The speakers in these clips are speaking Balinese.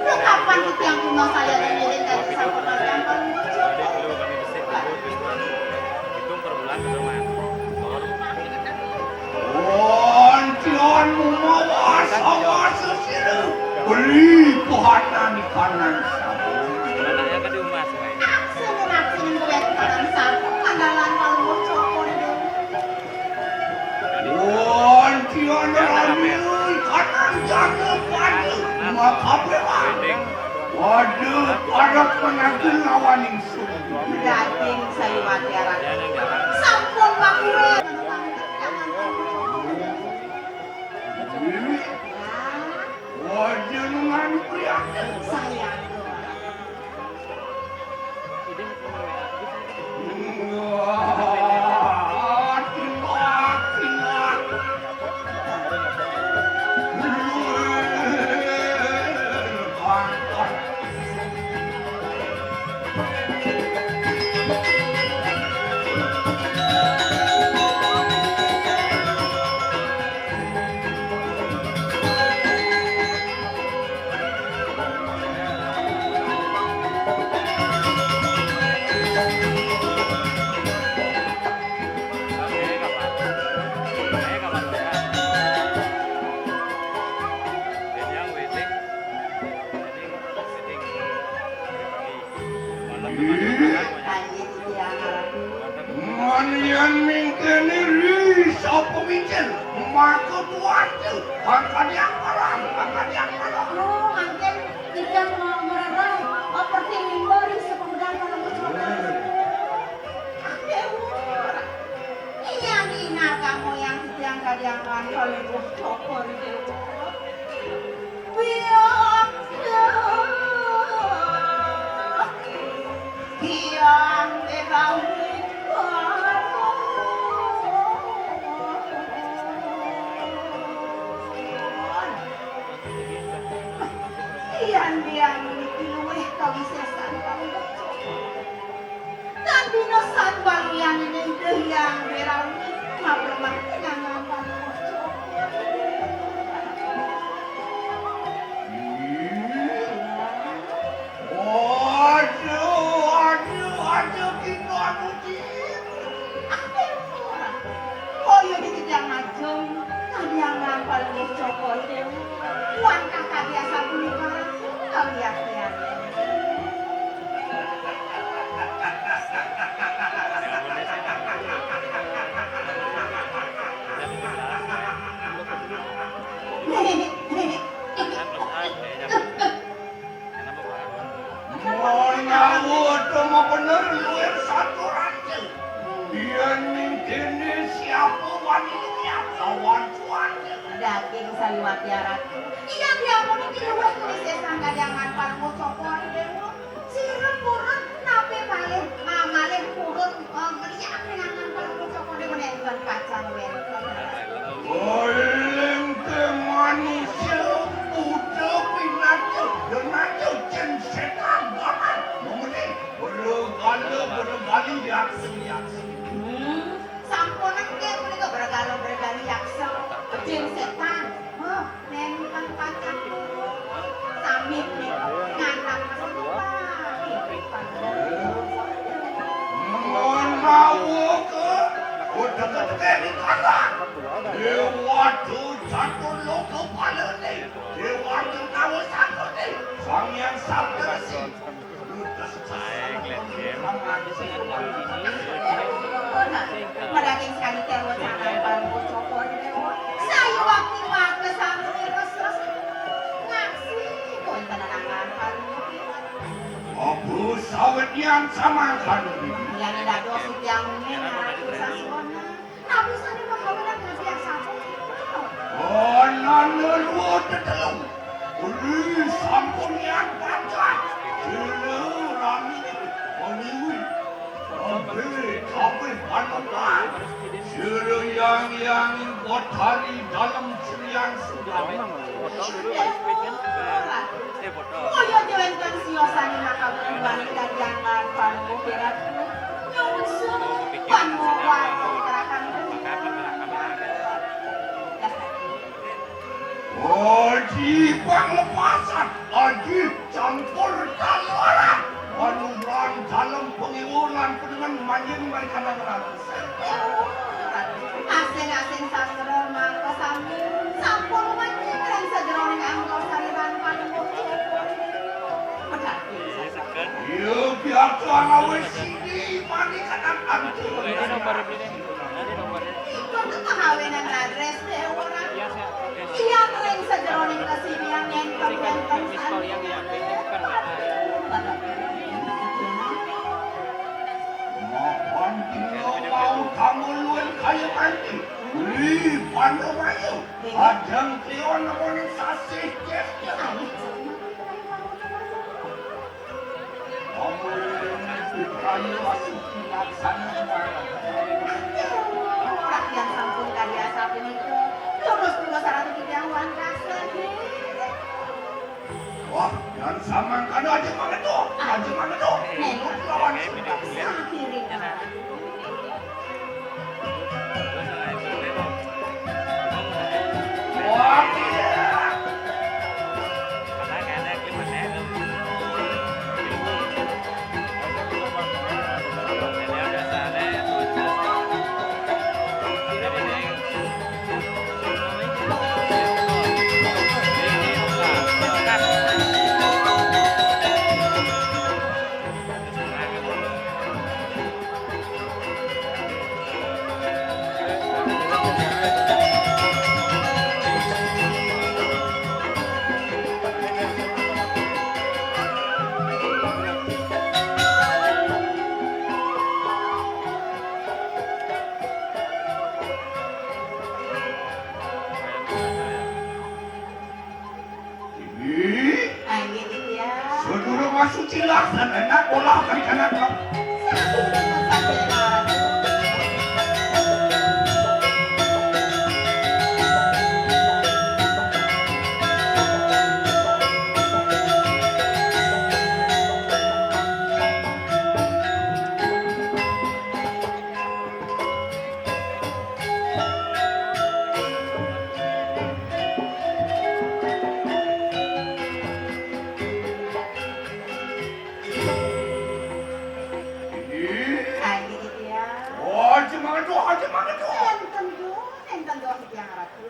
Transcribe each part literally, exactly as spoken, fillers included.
Lho, kapan titiang kuno saya ngiring dadi sampun ampun? Antian mawa sawasa sira beli pahanan kanan sampun. Sing naksinin kuwi kanan sampun, andalan kalungguh cokor. Antian rami kanan jaga pada makabewa. Pada pada penagih lawan ingsun. Daging saliwat tiaran. Sampun pakuwe. Wajah dengan prihatin. Saya. Manyan mingkene ri sapa micin maka tuwarte angkadi angkaran angkadi angkaran. Oh, mangkin tidak mau mererah operti mimba ri sepemudang kalau bersuara. Iya, Nina, kamu yang sedang kadiangan kalau cokor itu. Biang, biang, biang, biang. Yan-yan niki luwih kawisésan kanggo. Tan dina satwaliyané ning Hyang Wérawi, mablemah kenangan kanggo. Waduh, waduh, waduh, kita anu di. Kaya dikejang ajeng, kaliangan palungguh Cokor Déwa, lan kakabiasan punika kalian. Menawa utama bener luwih satu raja. Yen ning kene siapa wani liwat lawan tuan. Daging saliwat ya Ratu. Iya diamun iki luwih kuwi sesang kadiangan palungguh Cokor Déwa. Sira purun napi malih, ah, malih purun, eh, melihat kenangan palungguh Cokor Déwa nenten pacan wenten. Eling ke manusia, udah pinatu, denatu, jin setan, gaman, memudi, bergala, bergali, yaksi, yaksi. Hmm, sampun engke punika bergala, bergali, yaksa, jin setan. Oh, nenten pacan. Sami punika ngandhap menawa ke, udah ketemu di kandang. Dewa Catur Loka Palane, Dewa Tengkawa Sakti, Sang Hyang Sabda Resi. Baik, let's game. Meraging sekali terus akan palungguh Cokor Déwa. Sayu wakti maka sami terus-terus ngaksi. Kok tenang akan palungguh. Abu sawet yang sama kan. Yang dados yang mungkin anak saswana. Nabi sane penggawean dadi sampun. Anane luwih tetelu. Uli sampun niat pacak. Sila rami meniwi. Ambil kabeh panutan. Sila yang yang Bathari dalam srian sudah. Kaya dewek kang siyosane makabulan kaliyan lan panuwun pirat. Nyuwun suwun panuwun gerakan. Di panglepasan, aji campur kaloran. Anu lan dalem pangiwulan panengen manjing mari kanang ratus. Asing-asing sastra mangka sami sampun manjing ring sajeroning angga sariran panuwun. Iya, biasa ngawis sini mani kadang antu. Ika temahawinan ladres dewa. Tiang ring sajeroning kasinian nenten-nenten sami. Mapan dina mau kamu luwih kaya mati. Ri, pandu mayu. Ajeng Cleon nemoning sasih. Rakyat sampun kadi asal punika. Terus punika saratu titiang wantasa. Wah, dan samangkana aja mangedo, aja mangedo. Lawan Inggih. Inggih, Ditya. Sedurung masuci laksana olah kancana. Aji, Ditya. Oh, aja mangedo, aja mangedo. Enten doh, enten doh, Titiang Ratu.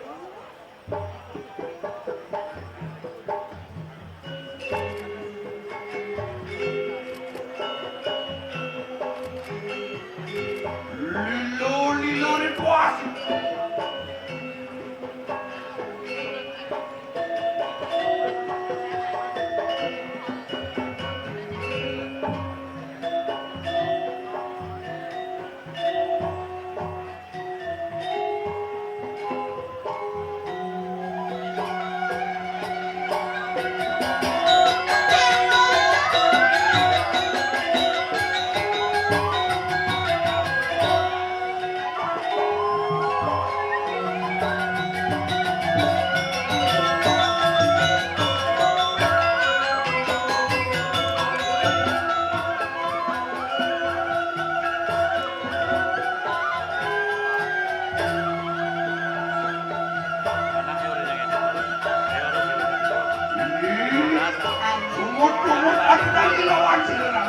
Lilo, lilo, ritual. Lumut-lumut anu tadi lawan silerang.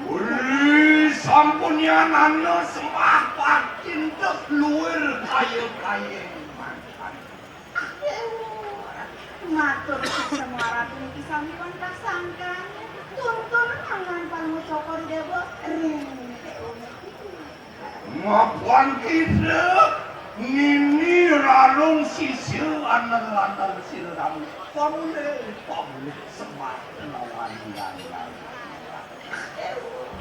Uli sampun nyanana sembah pacinta luir kaya-kaya. Matur suksma Ratu niki sami wantah sangkan. Tuntun mangan Palungguh Cokor Déwa ring Mapan kita nini rarung sisya anel-anel sira rami. Pamulih, pamulih sembah kelawan lian-lian. Aduh,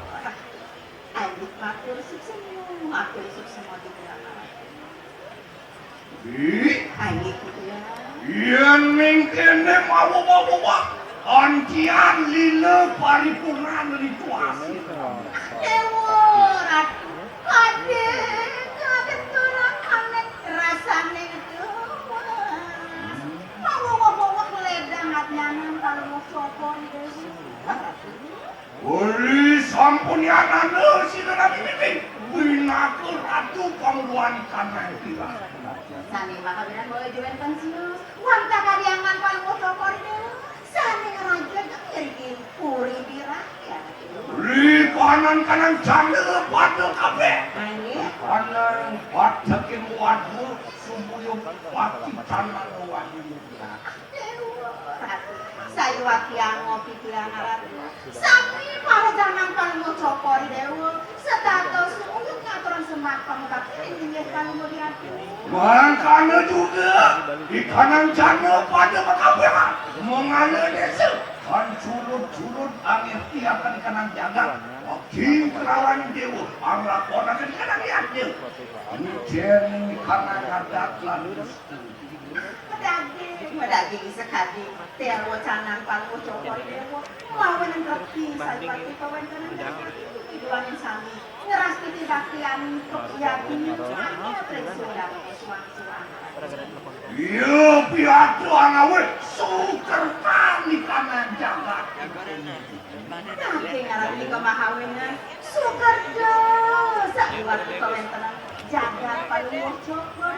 aduh, matur suksma, matur suksma di Ih, ayo, ya. Yén mingkene mawa-mawa, ancian lila paripurnan rituasi. Dewa, Ratu, kadhe, kadhe turang anek rasane, Dewa. Mawa-mawa ledang adnyanan Palungguh Cokor, Dewa. Uli sampun yanana sira nami miti, pinaka ratu panguluan kanang kirang. Sane mahawinan boya juwenten sius, wantah kadiangan Palungguh Cokor Dewa, sane ngraja ngriki puri diraya. Uli kahanan kanang janda pada kabeh. Aye. Kanang pateking wadhu sumuyung pati kanang wadhu. Dewa, Ratu. Sayuwakti angopi tiang, Ratu. Sami para jaman Palungguh Cokor Dewa. Setata sumuyung ngaturang sembah pangabakti ring inggih Palungguh Ratu. Mangkana juga, ikanang jana pada makabeh, mangala desa, kan curut-curut angirtiaken kanang jagat, abdi kelawan dewa, anglakonaken kanang yadnya. Anu jen ikanang adat lan Madaging, madaging sakadi, Dewa Canang Palungguh Cokor Dewa, mawinan reti sayuwakti kawentenan daging iduaning sami, ngrastiti baktian pepiyati, manut ring suang-suang. Iya, piatu angawit, sukertan di tanah jagat. Nanging ngarep nika mahawinan sukerta sakiwat kawentenan jagat Palungguh Cokor.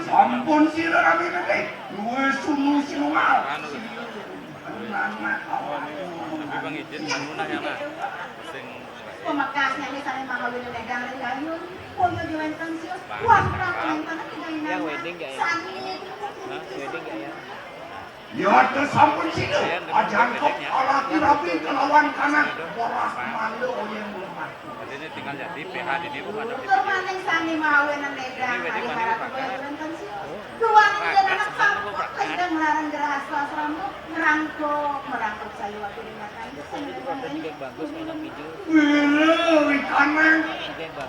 Sampun sira rami niki duwe sunu sinungal. Pamekasnyane sane mahawinan ledang ring gayung, boya diwenten sius, wantah wenten ing gayungan. Sami Yata sampun sida, ajangkep alaki rabi kelawan kanang boras manda oyeng lemah. Jadi ini tinggal jadi P H di ini, Bu, ada. Tur maning sami mahawinan ledang, jadi, kali harap boya wenten sius. Duaning ida anak sampun ledang nglarang gerahas asrama, merangkok, merangkok sayuwakti ring Wira wikanang,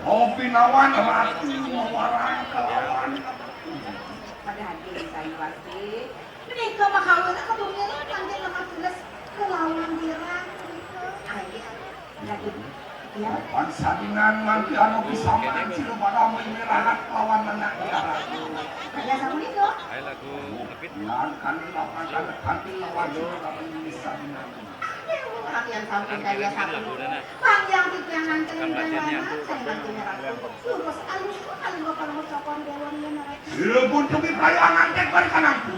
opinawan ratu mawarang kelawan. Padahal sayuwakti, menika makawin aku dunia ini mangkin lemah tules kelawan Wira menika. Ayo, lagi. Ya. Pan sandingan mangke anu pisaman sira pada mirahat kelawan anak Wira. Kaya sapunika. Ayo lagu lebih. Lan kanti lawan, kanti lawan sira pada sandingan. Ayo, rakyat sampun kaya sapunika. Panjang titiang nangkring dan lama, saya nangkring ratu. Lurus alus, alus Palungguh Cokor Dewa yen ora. Sira pun tumi kaya ngantek balik kanangku.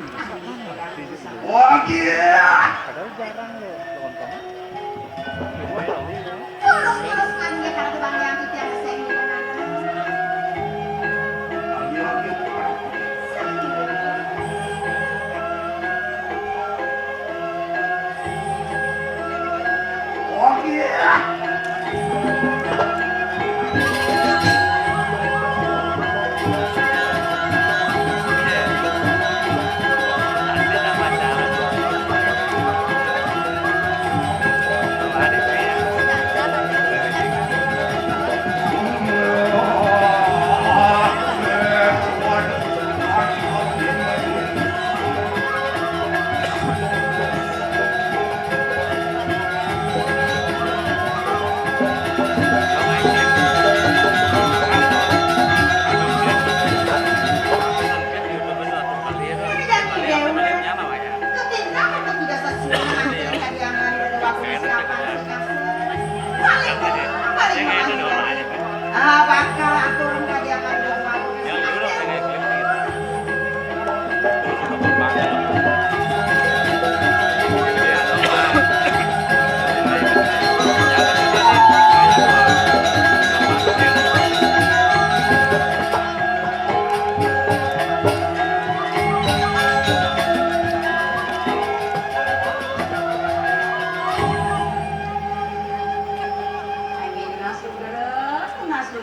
Wah, gila. Padahal jarang loh, nonton. Lurus, lurus, kan dia kalau bang yang titiang sing. Iya, iya.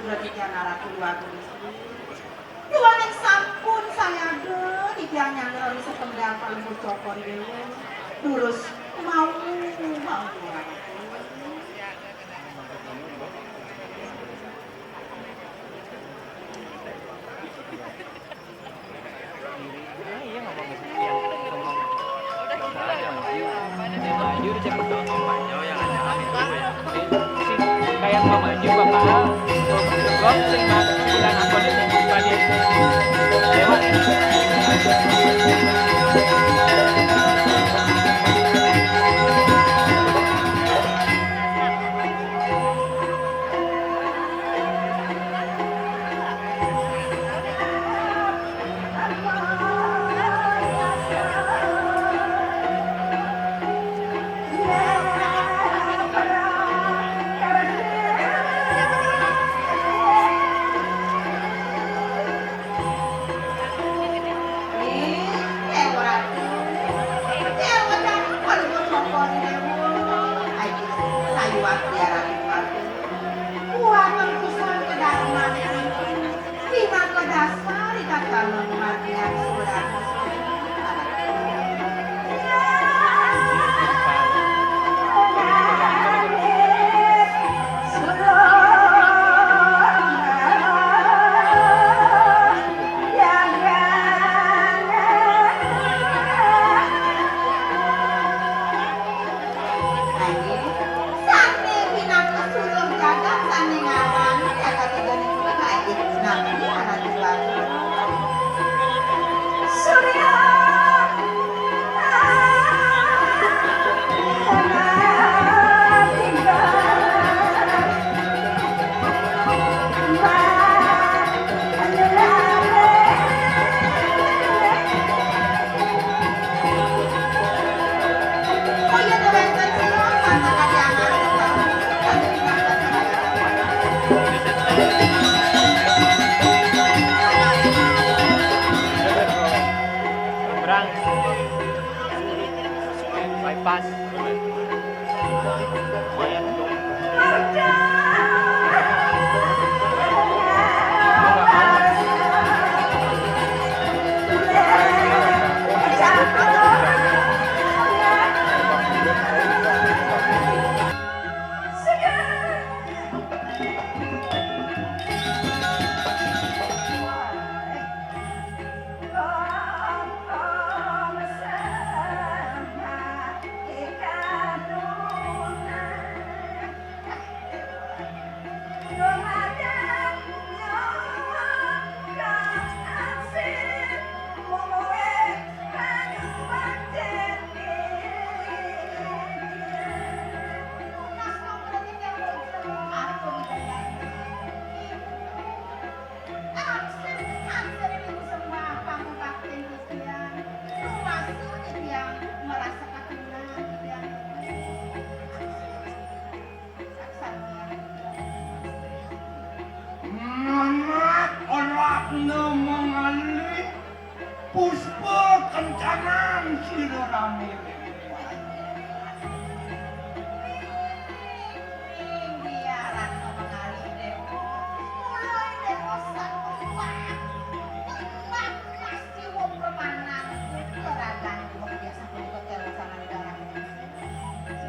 Titiang Ratu Déwa Gusti. Duaning sampun sayaga titiang nyanggra ring setunggal Palungguh Cokor I Déwa. Durus mau, mau. Kayak mamanya Bapak, kok sing mati dan apa nih tadi lewat. Pinaka dasar ri tatkala ngumadiang surat. Nanging sané pinaka sulung jagat sané ngarani jagat Idaning Sumedang, nami Ratu Bagus. Surya. Nyebrang. Bypass. Tansah, tansah ring sembah pangubaktin titiang, lumasu titiang marasa katresnan titiang. Saksatya. Nanak ratna mangalih, puspa kencanan sira rame. Ring Diah Ratna Mangali Déwa, mula Déwa sampun wah, kembang emas jiwa permanan, keragan jiwa biasa punika kerocanan darah.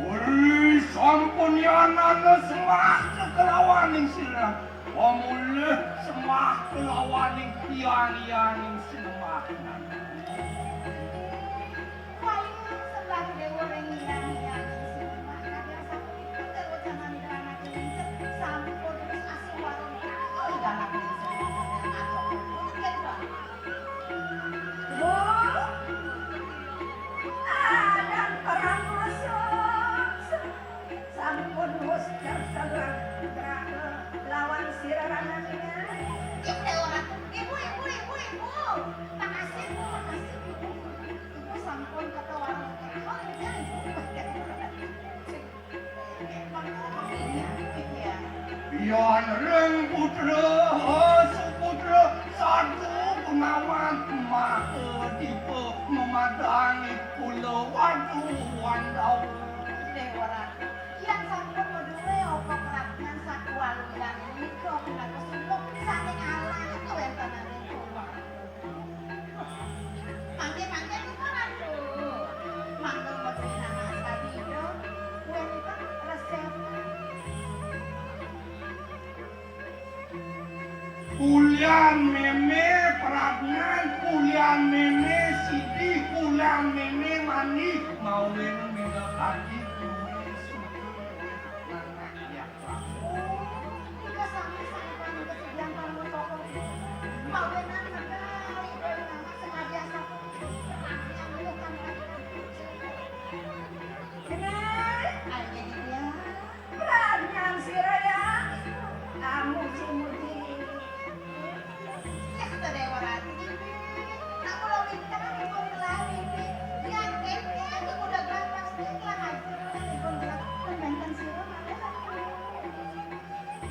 Uri sampun yanana sembah kelawaning sira, pamulih sembah kelawaning tiang-tianing sembah. Wayah sembah Déwa ring Hyang Hyang Sima. Kadang sapunika Déwa Candra Nagara sampun terus asih warung. Oh, dalam desa. Wah, kadang perang musuh. Sampun wus tersebar geraha lawan sira rananina. Ih, Déwa Ratu. Ibu, ibu, ibu, ibu. Makasih, Bu, makasih, Bu. Ibu sampun kata warung. Oh, iya, Ibu. Iya, iya. Yan ring putra, suputra, sadu gunawan maka dipa mamadangi kula wadu wandawa. Déwa Ratu. Titiang sampun madué opak ratnan sakuwaluyan nika pinaka Ulian mémé pradnyan, ulian mémé sidi, ulian mémé mani, mawinan minakadi kuwi suci. Nika sami sangkan kesedihan para toko. Mawinan medal, sengaja sapu. Yang bukan. Benar, aja dia. Pradnyan sira ya. Kamu sing muji. Yah, to Déwa Ratu. Nak kula minta dipun ngelah mimpi. Yang kéné aku udah gampang sedikit lah, aja dipun gerak pengganten sira malah.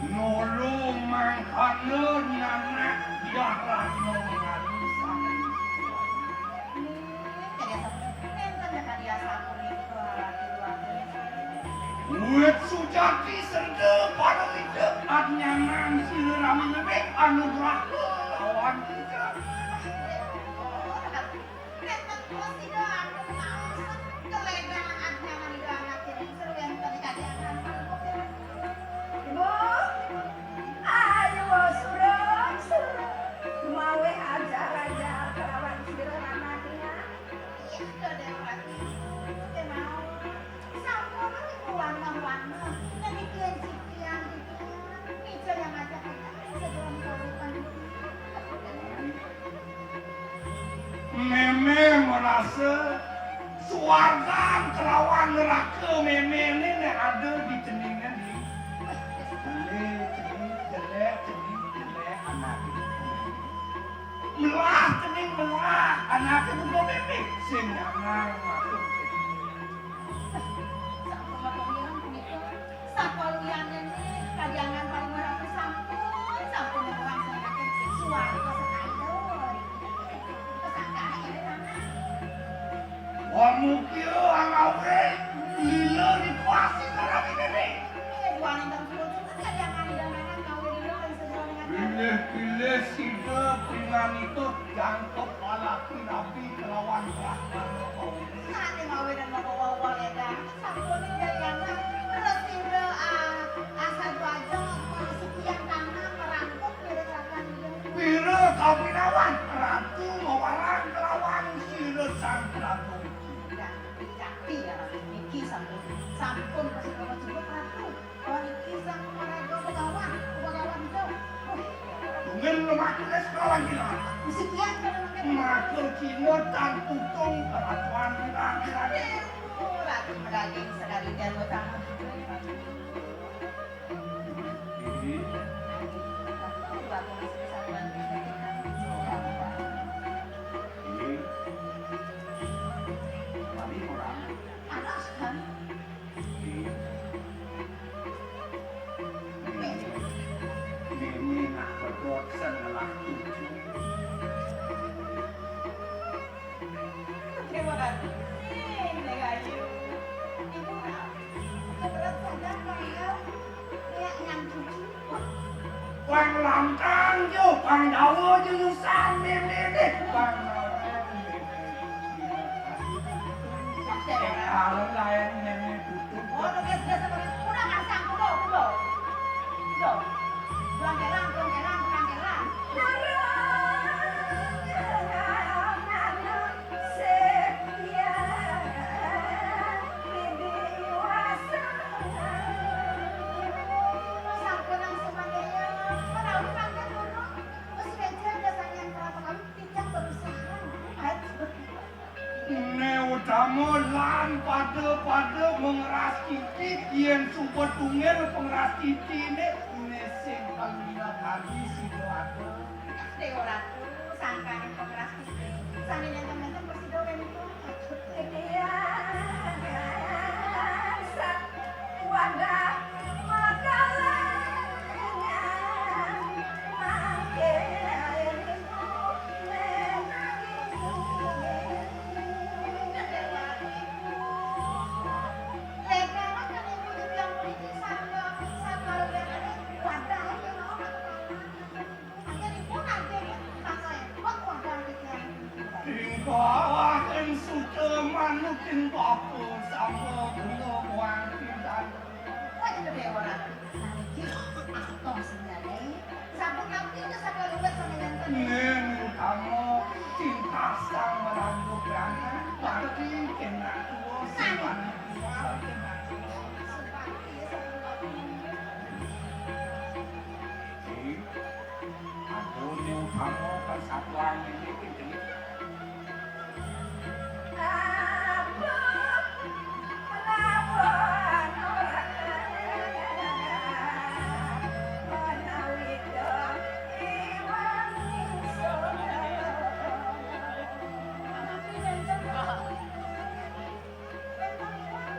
Nulung mangkana nyanak Diah Ratna ngadu sang. Wit sujati senda parawida adnyanan sira rami ngebék anugrah lawan kita. Nénten prasida ampun maos, keledang adnyanan Ida Anak Tirungsur wénten kadéngan. Ibu, ayo, surung, surung. Mawe ajar-ajar kelawan sira anaknya. Iya, Déwati. Kémaon. Sampun niku wanah-wanah. Niki sitian, sitian. Ija yang ngajak kita. Sebelum korupan. Mémé merasa suargan kelawan neraka mémé ini nek ada di ceningan di. Beli cening jelek, cening jelek, anak itu. Melah cening melah, anak itu mémé sing nyaman masuk. Sampun matur nuwun punika. Sakaliyane kadyangan paling rapi sampun, sampun nglaksanaken swarga sekaida. Pesangkane nyewe tanah. Wong mukia angawe lila dikuasi karo ini. Iya, duaning teng suwun suwun kadyangan ida mangan ngawe lila ing sedraning acara. Pilih-pilih sida pinganita jangkep alaki rapi kelawan prasangka. Sane mawinan mengko wau-wau ledang. Sampun Dayana, Resi Ura, ah, asadu aja, ah, sukian tanah merangkut mirip rakan dia. Pira kawinawan, Ratu mawarang kelawan sira Sang Prabu. Ya, jati ya, niki sampun, sampun kasih jebak Ratu. Kala niki Sang Kumaraga Begawan, Begawan Ijo. Wih. Tunggal lumaku wis kelawan gila. Mesti kian kalau makan. Matur Cina tan putung kelakuan gila-gila. Ratu medaging sekali dan utama. Ini. Ini. Tadi orang. Anak kan? Mimi nak pedot sebelah tujuh. Terima kasih, Neng Ayu. Ibu, keberat sadar, Bang, ya. Kayak nyang cucu. Wong lantang yo, wong dawa yo nyusah mimine. Wong lawang mimine. Sing kalem layan mimine tutup. Oh, tugas biasa banget. Udah, kasang, udah, udah. Udah. Pulang kelang, pulang kelang, pulang kelang. Sampun langsung mangkaya, menawi mangke durung, wis meja ada saking prapakawi, titah berusaha. Ayo. Ne utama lan pada-pada mengeras titi, yen suba tunggal pengeras titi ne, ne sing paling dina kali sida ada. Dewa Ratu, sangkaning pengeras titi, sami nenten-nenten prasida wénten. Tingkah ing suta manut ing bapa sama guna muang pindan. Wah, itu Dewa Ratu. Nah, niki atos nggih. Sampun napi itu sakal Sang marangkup anak, bakti kena tua, sing panik tua, kena tua. Aduh, ini utama kan satuan ini, ini.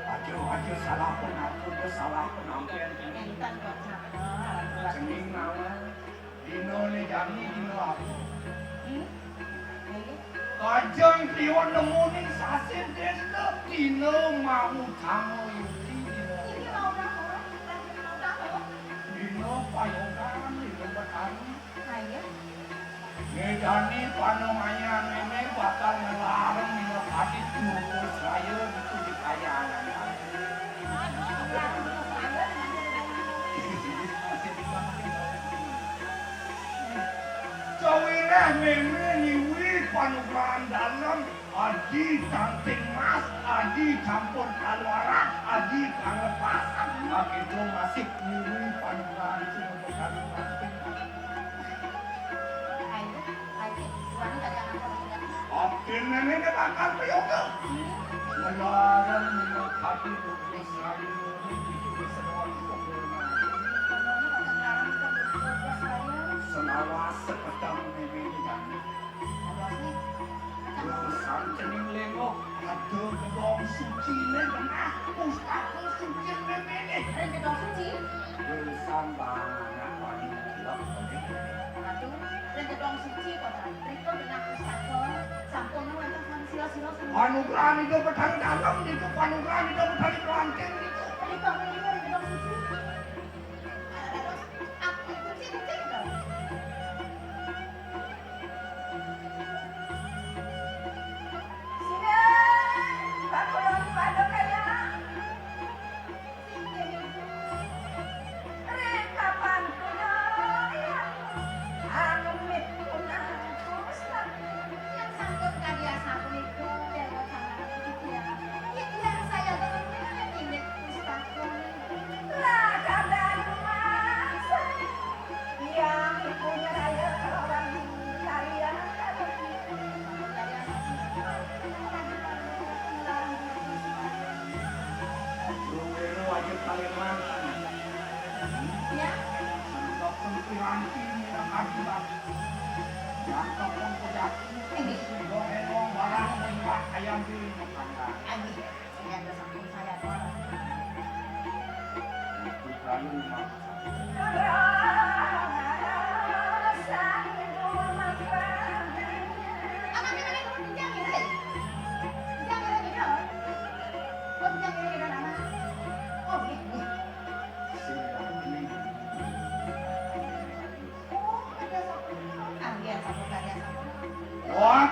Aja, aja salah pengampun, salah penampilan. Enten kok, Cak. Cening mawon. Dina ne jani dina apa? Hmm? Nggih. Kajeng Kliwon nemu ning sasih desa dina mau tanggal yuti dina. Iki mau tanggal, mau tanggal. Dina payogan, dina petani. Ayo. Ngedani panemayan ini bakal ngelarang dina pati tuku saya gitu di kayangan. Cawireh meme niwi panugrahan dalem, aji canting mas, aji campur kaluaran, aji kanglepas, akéto masih niwi panugrahan sing bakal canting. Ayo, ayo, wani tadi anak orang. Abdi nene bakal peyoga. Ngelarang minum hati dukun saya, itu diseruan sempurna. Senawas seketang meme ini. Terus sancening lengo, ada gedong suci ne genah pustaka suci meme ini. Ring gedong suci? Terus sang banget wani ngelok. Aduh, ring gedong suci kok, Cak. Rika genah pustaka, sampun wénten sami sira-sira sami. Panugrahan Ida Betari Dalem niku, panugrahan Ida Betari Kelanting niku. Rika mriki ring gedong suci. Terus, aku kucing-kucing to. Sira, bakulon pada kaya. Rekapan punaya, amit punang kumusna. Yang sanggup karya sapunika, Dewa Tanah Titiang. Titiang saya dengan milik pustaka. Lah, kadang mangsa. Yang ibunya raya orang kalian. Ruwero aja Kalimantan. Ya. Sebab piranti minang akibat. Yang kampung pedas. Ini. Doheng wong barang menjual ayam di tetangga. Aduh, saya ada sampun saya, Pak. Itu kayu memang. Wah,